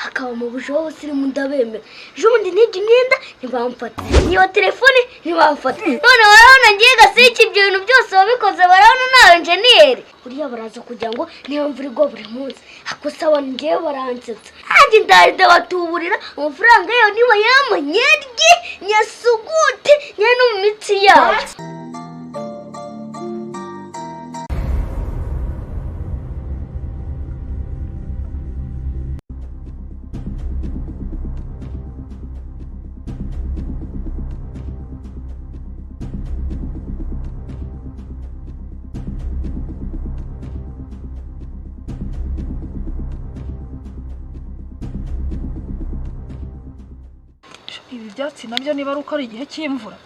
Hakaba mu bujo b'abasirimu ndabemera. Ejo bundi nibye imyenda ntibamfata, niba telefone ntibamfata, none barabona ngiye Gasiki ibyo bintu byose wabikoze, barabona nawe enjeniyeri. Buriya baraza kugira ngo niyo mvura igwa buri munsi, ako sawa ngewe baransetsa. Nanjye ndarinda batuburira amafaranga yayo niba yamanyerye nyasugute nyine no mu mitsi yayo. Ibi byatsi nabyo niba ari uko ari igihe cy'imvura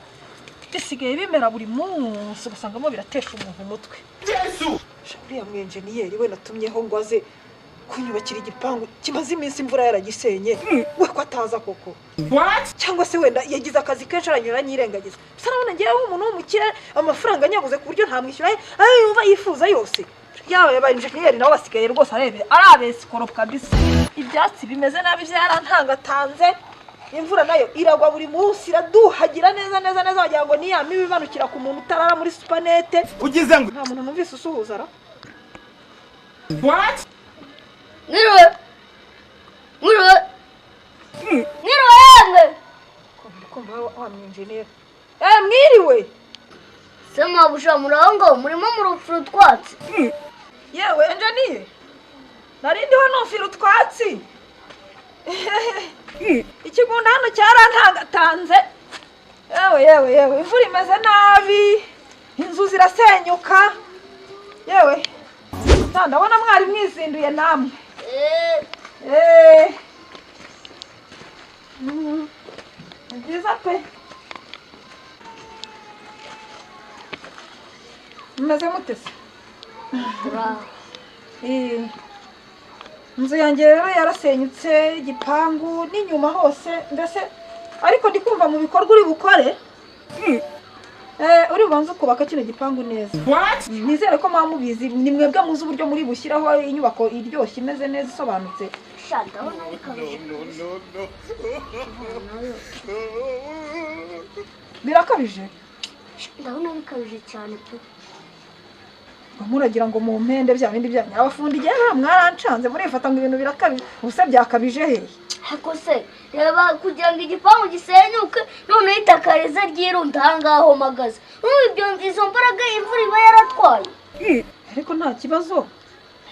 bisigaye bimera buri munsi, ugasangamo biratesha umuntu umutwe. Uriya mwenjeniyeri we natumyeho ngo aze kunyubakira igipangu kimaze iminsi imvura yaragisenye, we ko ataza koko? Cyangwa se wenda yagize akazi kenshi aranyura nyirengagiza. Gusa urabona ngewe umuntu w'umukire amafaranga anyabuze ku buryo ntamwishyura ayo yumva yifuza yose. Yaba aba enjeniyeri nabo basigaye rwose arebe ari abesikoro kabisa. Ibyatsi bimeze nabi byarantangatanze. Imvura nayo iragwa buri munsi iraduhagira neza neza neza, wagira ngo ni ya mibi imanukira ku muntu utarara muri supanete. Ugize ngo nta muntu numvise usuhuza ra. What? Mwiriwe mwiriwe mwiriwe yemwe. Kumva wa mwenjeniyeri. Mwiriwe. Se mwabuja muraho ngo murimo murufura utwatsi. Yewe enjeniyeri, nari ndiho nufira utwatsi. Ikigunda hano cyarantangatanze. Yewe yewe yewe, imvura imeze nabi, inzu zirasenyuka. Yewe ndabona mwari mwizinduye namwe. Ni byiza pe. Mumeze mute se? Inzu yanjye rero yarasenyutse, igipangu n'inyuma hose mbese, ariko ndi kumva mu bikorwa uri bukore uri bubanze kubaka kino gipangu neza. Nizere ko muba mubizi, ni mwebwe muzi uburyo muri bushyiraho inyubako iryoshye imeze neza isobanutse. Birakabije? Ndabona bikabije cyane pe. Muragira ngo mu mpende bya bindi bya abafundi igihe mwarancanze murifata ngo ibintu birakabije, ubuse byakabije hehe? Ariko se reba kugira ngo igipangu gisenyuke none itaka rize ryirunda aha ngaho mpagaze, ibyo izo mbaraga imvura iba yaratwaye. Ariko nta kibazo,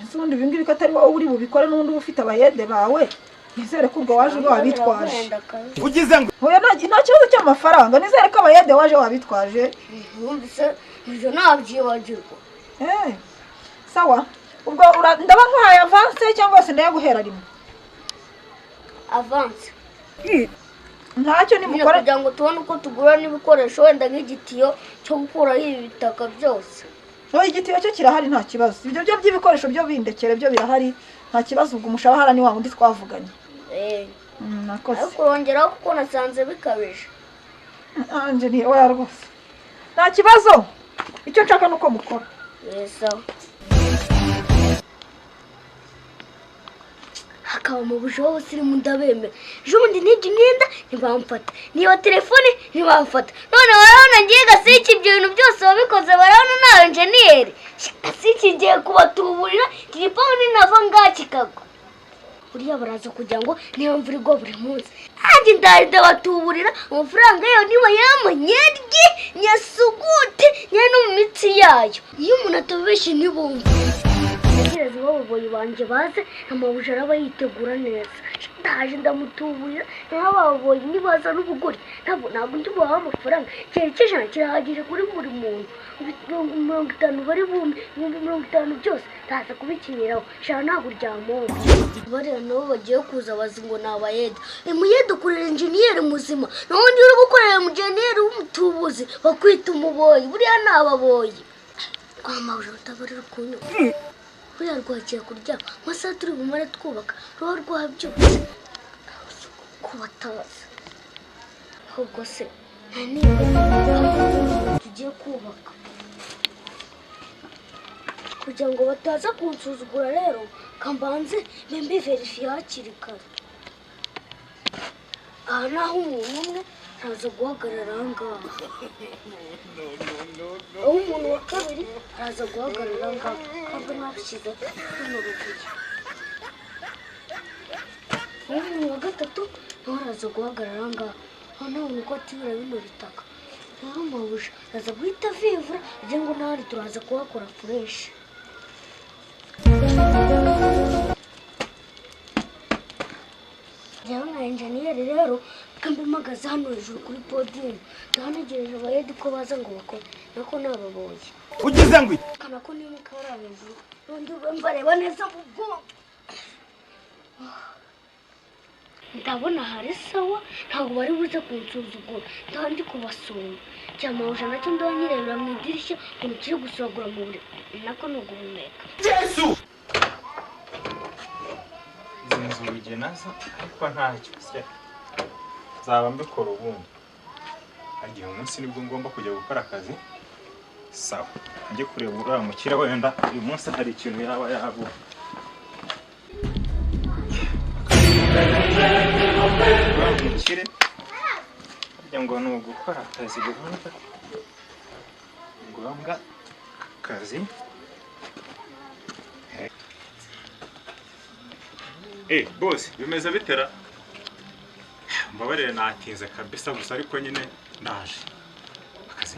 ese ubundi ibi ngibi ko atari wowe uri bubikore n'ubundi uba ufite abayede bawe, nizere ko ubwo waje wabitwaje. Ugize ngo oya nta kibazo cy'amafaranga, nizere ko abayede waje wabitwaje. Numvise ibyo ntabyibagirwa. Sawa, ubwo ndaba nkuhaye avance cyangwa se ndayaguhera rimwe? Avance. Ntacyo nimukora kugira ngo tubone uko tugura n'ibikoresho, wenda nk'igitiyo cyo gukuraho ibi bitaka byose. Igitiyo cyo kirahari nta kibazo, ibyo byo by'ibikoresho byo bindekere byo birahari nta kibazo. Ubwo umushahara ni wa wundi twavuganye. Nakoze. Ariko urongeraho kuko nasanze bikabije. Enjeniyeri oya rwose nta kibazo, icyo nshaka ni uko mukora. Hakaba mu bujo b'abasirimu ndabemera. Ejo bundi nibye imyenda ntibamfata, niba telefone ntibamfata, none barabona ngiye Gasiki ibyo bintu byose wabikoze, barabona nawe enjeniyeri. Gasiki ngiye kubatuburira iki gipangu ninava ngaha kikagwa. Buriya baraza kugira ngo niyo mvura igwa buri munsi, nanjye ndarinda batuburira amafaranga yayo niba yamanyerye nyasugute nyine no mu mitsi yayo. Iyo umuntu atabeshye ntibumve. Ntegereze baboboyi banjye baze, amabuja araba yitegura neza. Ndaje ndamutuburira, naho ababoboyi nibaza n'ubugori ntabwo ndi bubahe amafaranga. Ikirere cy'ijana kirahagije kuri buri muntu, 50 bari bumwe, 50,000 byose ndaza kubikiniraho. Shaka ntabwo ryamombe. Bariya nabo bagiye kuza bazi ngo ni abayede. Umuyede ukorera enjeniyeri muzima, naho undi uri gukorera enjeniyeri w'umutubuzi bakwita umuboyi. Buriya ni ababoyi. Amabuja batabarira ukuntu buriya rwagiye kuryama, amasaha turi bumare twubaka ruba rwabyutse kubataza. Ahubwo se nta niba tugiye kubaka kugira ngo bataza kunsuzugura, rero kambanze mbe verifiye hakiri kare. Aha naho umuntu umwe araza guhagarara aha ngaha. Aho umuntu wa kabiri araza guhagarara aha ngaha. Ntabwo nabishyize hano ruguru. Aho umuntu wa gatatu nawe araza guhagarara aha ngaha. Aho nawe nuko atibura bino bitaka. Rero mabuja araza guhita avivura agira ngo n'ahandi turaza kuhakora fureshi. Njyewe nka enjeniyeri rero kambi mpagaze hano hejuru kuri podiyumu ndahanegereje abayedi ko baza ngo bakore nako nababonye. Ugize ngo iki? Kana ko nimuka bari hejuru n'undi mbareba neza mu bwonko. Ndabona hari sawa ntabwo bari buze kunsuzugura ndaba ndi kubasoma. Cyamahuje nacyo ndaba nyirebera mu idirishya ukuntu kiri gusogora mu buriri nako ni uguhumeka. Yesu! Izi nzugi nazo ariko ntacyo nzaba mbikora ubundi. Harya uyu munsi nibwo ngomba kujya gukora akazi. Sawa, njye kureba uriya mukire wenda uyu munsi hari ikintu yaba yabura. Mukire harya ngo ni ugukora akazi gahunda ngombwa akazi. Boss, bimeze bitera? Mbabarire natinze kabisa gusa ariko nyine ndaje. Akazi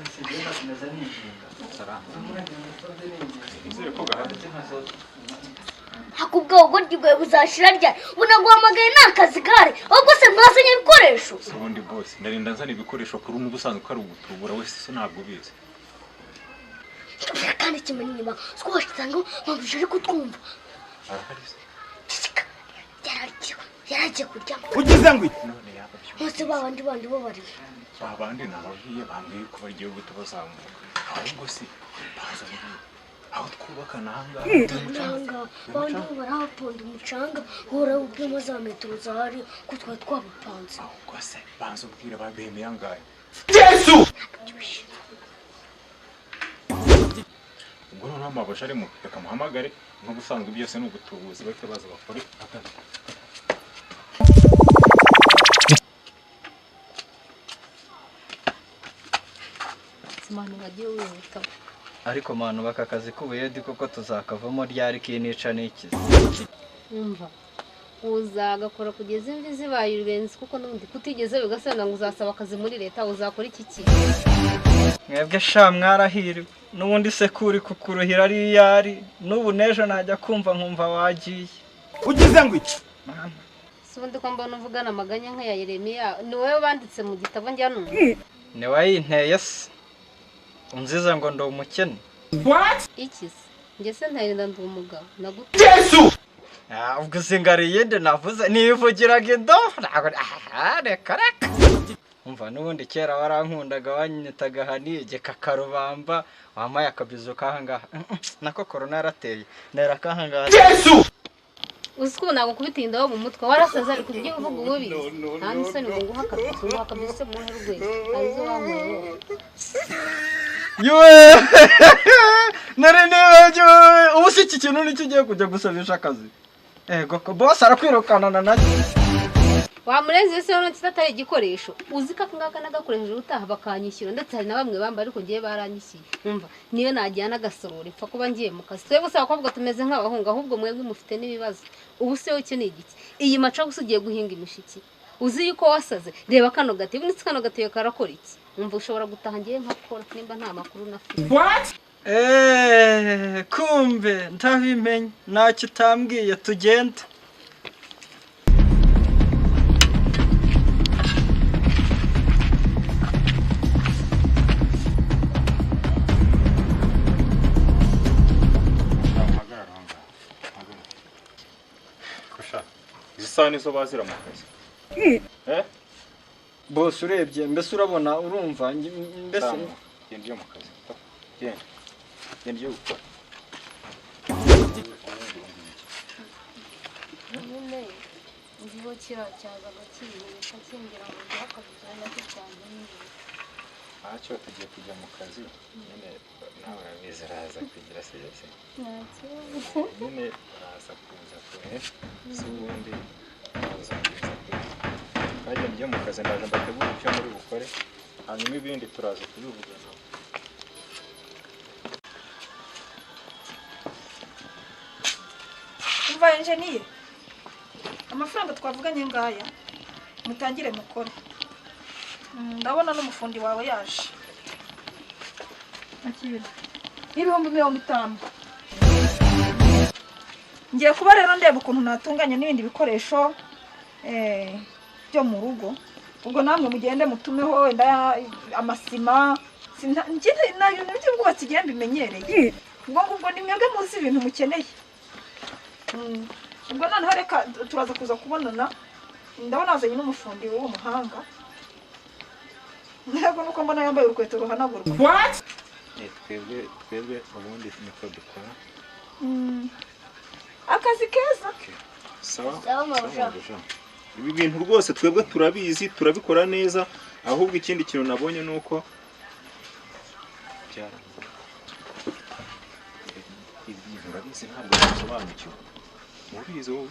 Hakubwa ubwo bwawe buzashira ryari? Unaguhamagaye nta kazi gahari, ahubwo se mwazanye ibikoresho? Ubundi boss, ndarinda nzana ibikoresho kuri ubu ubusanzwe ko ari ugutubura wese se ntabwo ubizi. Kandi kimenye inyuma, siko wasanga mabuje ari kutwumva. Arahari se? Yaragiye kuryama. Ugize ngo iki? None yababyumva. Bose babandi bandi bo bari. Babandi nababwiye bambwiye ko bagiye guhita bazamuka. Ahubwo se baza aho twubaka nahanga. Nahanga bandi bo barahaponda umucanga uhora upima za metero zahari ko twari twabupanze. Ahubwo se banza ubwire babemeye angahe? Yesu! Ubwo noneho amabasha arimo reka muhamagare nk'ubusanzwe byose ni ugutubuza bahita baza bakore akazi. Ariko manu baka kazi k'ubuyedi koko tuzakavamo ryari kinica n'ikizi. Umva uzagakora kugeza imvi zibaye urubenzi kuko n'ubundi kutigeze bigasana ngo uzasaba akazi muri leta uzakora iki ki? Mwebwe sha mwarahiriwe n'ubundi se kuri kukuruhira ari yari n'ubu nejo najya kumva nkumva wagiye. Ugize ngo iki? Mama Si ubundi ko mbona uvugana amaganya nka ya Yeremiya ni wowe banditse mu gitabo njya numva. ni wayinteye se unziza ngo ndi umukene. Iki se? Njye se ntarinda ndi umugabo nagute. Yesu! Ubwo singari yindi navuze nivugiraga indobo ntabwo reka reka. Umva n'ubundi kera warankundaga wanyitaga hanige kakarubamba wampaye akabizo kahangaha nako corona yarateye nera kahangaha. Yesu! Uzi ko nagukubita indobo mu mutwe warasaze ariko ibyo uvuga ububi nta n'isoni ngo nguhe akabizo nguhe akabizo se muhe rwego arizo wanyweye. Yewe nari nibagiwe ubu si iki kintu nicyo ugiye kujya gusabisha akazi. Ego ko boss arakwirukana na nacyo. Wamureze se none atari igikoresho uzi ko akangaka nagakoresheje ubutaha bakanyishyura ndetse hari na bamwe bamba ariko ngiye baranyishyuye. Umva niyo najyana agasorori mpfa kuba ngiye mu kazi. Twebwe se abakobwa tumeze nk'abahungu ahubwo mwebwe mufite n'ibibazo. Ubu se wowe ukeneye igiki? Iyi maca gusa ugiye guhinga imishiki uzi yuko wasaze reba kano gatebo ndetse kano gatebo karakora iki? Umva ushobora gutaha ngiye nkakora nimba nta makuru nafite. Kumbe ndabimenye ntacyo utambwiye tugende. Izi saha nizo bazira mu kazi. Boss urebye mbese urabona urumva mbese genda ujye mu kazi. Genda. Genda ujye gukora. Nyine ngiho kiriya cyazaga kiyihuta kimbwira ngo nguhe akabizo nacyo cyanjye. Ntacyo tugiye kujya mu kazi nyine nawe urabizi uraza kugira se nyine uraza kuza kure si ubundi uraza kuza kure. Nanjye njye mu kazi ndaje mbategura icyo muri bukore, hanyuma ibindi turaza kubivugana. Umva enjeniyeri, amafaranga twavuganye ngaya, mutangire mukore. Ndabona n'umufundi wawe yaje. Akira 50,000. Ngiye kuba rero ndeba ukuntu natunganya n'ibindi bikoresho byo mu rugo. Ubwo namwe mugende mutumeho wenda amasima, nta bintu by'ubwubatsi ngiye mbimenyereye. Ubwo ngubwo ni mwebwe muzi ibintu mukeneye. Ubwo noneho reka turaza kuza kubonana, ndabona wazanye n'umufundi w'umuhanga. Ntabwo nuko mbona yambaye urukweto ruhanagurwa. Twebwe ubundi niko dukora. Akazi keza. Sawa mabuja. Ibi bintu rwose twebwe turabizi, turabikora neza. Ahubwo ikindi kintu nabonye nuko ibintu urabizi ntabwo bisobanukiwe. Mubizi wowe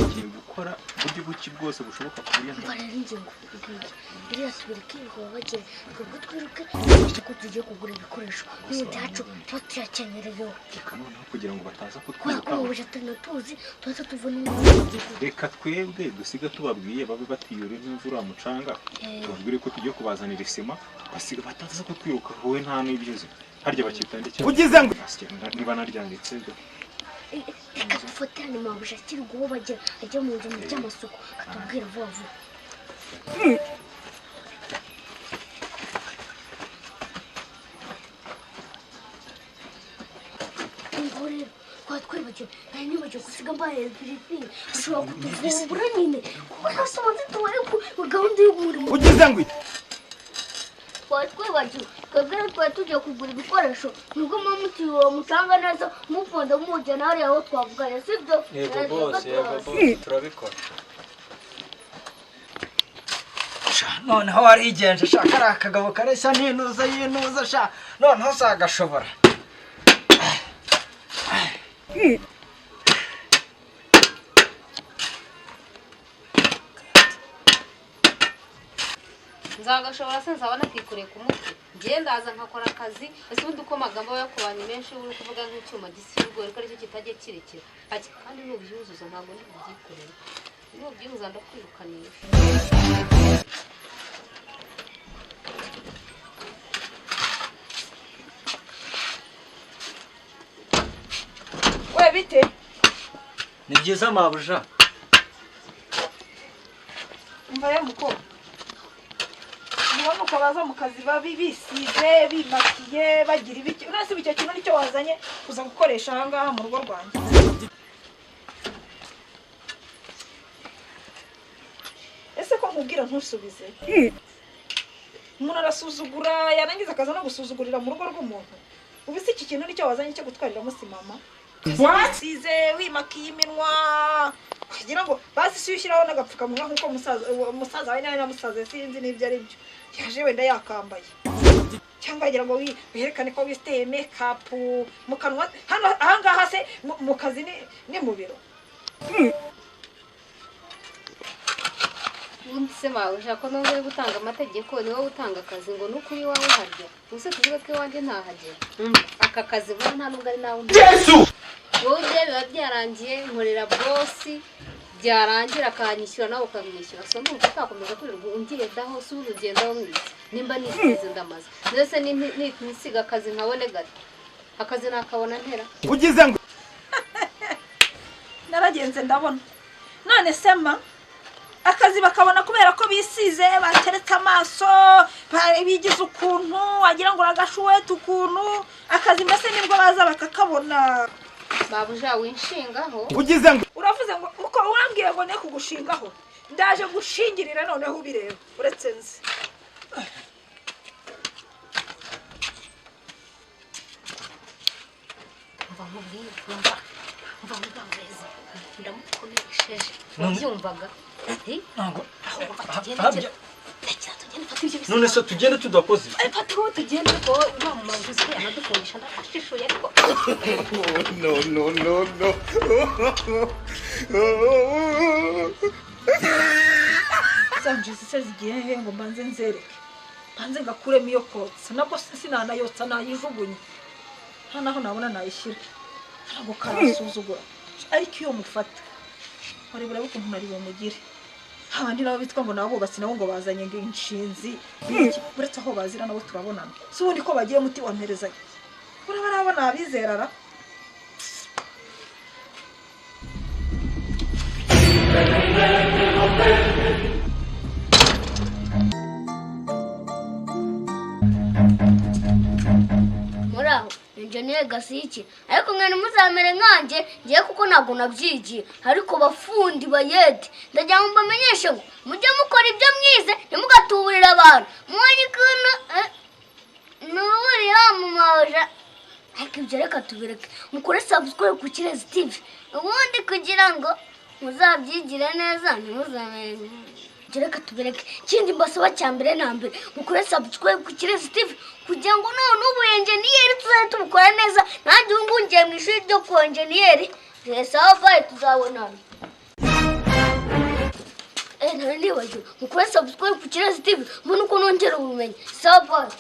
ugiye gukora buryo buki bwose bushoboka ku buryo biriya tubireke bagira twebwe twiruke ko tugiye kugura ibikoresho n'ibyacu tuba tuyakenereyeho. Reka noneho kugira ngo bataza kutwiruka tuzi tuba tuvuna umuntu. Reka twebwe dusiga tubabwiye babe batiyura n'imvura mucanga, tubabwire ko tugiye kubazanira isima, basiga bataza kutwiruka. Wowe nta n'ibyo uzi harya bakita ndetse ugize ngo niba naryanditse. Reka dufatane mabuja akiri guho bagira ajya mu nzu mu by'amasuku atubwira vuba vuba. Ubwo rero twaba twibagiwe, nari nibagiwe gusiga mbaye piripiri, ashobora kutuvumbura nyine kuko nasobanutse tubaye ku gahunda y'umurimo. Ugize ngo twari twibagiwe, twebwe rero twari tugiye kugura ibikoresho, nibwo mama mutanga neza muponda mujyana hariya aho twavuganye, sibyo? Yego bose, yego bose, turabikora. Noneho warigenje sha, kari akagabo kareshya n'inuza y'inuza sha, noneho sagashobora. Nzagashobora se nzabona kikoreye ku mutwe. Ngiye ndaza nkakora akazi, ese ubundi uko amagambo yo ku bantu menshi uri kuvuga nk'icyuma gisa ibigori ko aricyo kitajya kirekera. Kandi nubyuzuza ntabwo ndi bubyikorere. Nubyuzuza ndakwirukanisha. We bite? Ni byiza mabuja. Umva ya mukobwa. Ubona uko baza mu kazi babi bisize bimakiye bagira ibiki, urasi icyo kintu nicyo wazanye kuza gukoresha aha ngaha mu rugo rwanjye. Ese ko nkubwira ntusubize? Umuntu arasuzugura yarangiza akaza no gusuzugurira mu rugo rw'umuntu. Ubu se iki kintu nicyo wazanye cyo gutwariramo simama? Wasize wimakiye iminwa kugira ngo basi si ushyiraho n'agapfukamunwa nk'uko musaza we nawe na musaza sinzi n'ibyo ari byo yaje wenda yakambaye, cyangwa yagira ngo werekane ko witeye make-up mu kanwa. Hano aha ngaha se mu kazi ni mu biro. Ubundi se mabuja ko nubwo uri gutanga amategeko ni wowe utanga akazi ngo nuko uri iwawe harya, ubuse tuvuge ko iwanjye ntahagera. Aka kazi vuba nta nubwo ari nawe. Yesu! Wowe ibyo biba byarangiye nkorera bosi, byarangira akanyishyura nawe ukamwishyura. So ndumva utakomeza kwirirwa ungendaho, si ubundi ugendaho mwisi. Nimba nisize ndamaze. Ndetse nisiga akazi nkabone gato. Akazi nakabona ntera. Ugize ngo naragenze ndabona. None sema akazi bakabona kubera ko bisize bateretse amaso bigize ukuntu wagira ngo uragashuwete ukuntu, akazi mbese nibwo baza bakakabona. Mabuja winshingaho. Ugize ngo uravuze ngo uko urambwiye ngo ne kugushingaho, ndaje gushingirira noneho ubireba uretse nzi. Mva nkubwire, mva nkubwire, ndamukomeresheje. Wabyumvaga? None se tugende tudakoze? Fata uwo tugende ariko wa mama uzi ko yanadukundisha ndashishuye ariko. No no no no. Zanjizi se zigiye he ngo mbanze nzereke, mbanze ngakuremo iyo kotsa? Nabwo sinanayotsa, nayijugunye, nta naho nabona nayishyira. Ntabwo karasuzugura, ariko iyo mufata wareba urebe ukuntu nari bumugire. Abandi nabo bitwa ngo nabubatsi, nabo ngo bazanye ngo inshinzi n'iki, uretse aho bazira nabo turabonana. Si ubundi ko bagiye muti wamperezayo, uraba arabona abizerara. Muri aho enjeniyeri Gasiki, ariko mwe ntimuzamere nkanjye ngiye, kuko ntabwo nabyigiye. Ariko bafundi bayede, ndagira ngo mbamenyeshe ngo mujye mukora ibyo mwize, ntimugatuburire abantu. Mubonye ukuntu nuburiye wa mumaja. Ariko ibyo reka tubireke. Mukore subscribe ku Kirezi TV ubundi kugira ngo muzabyigire neza, ntimuzamere nkanjye. Ibyo reka tubireke. Ikindi mbasaba cya mbere na mbere, mukore subscribe ku Kirezi TV kugira ngo none ubu enjeniyeri tuzajya tubukora neza. Nanjye ubu ngubu ngiye mu ishuri ryo ku enjeniyeri. Sawa, bye, tuzabonana. Nari nibagiwe, mukore subscribe ku Kirezi TV mbone uko nongera ubumenyi. Sawa, bye.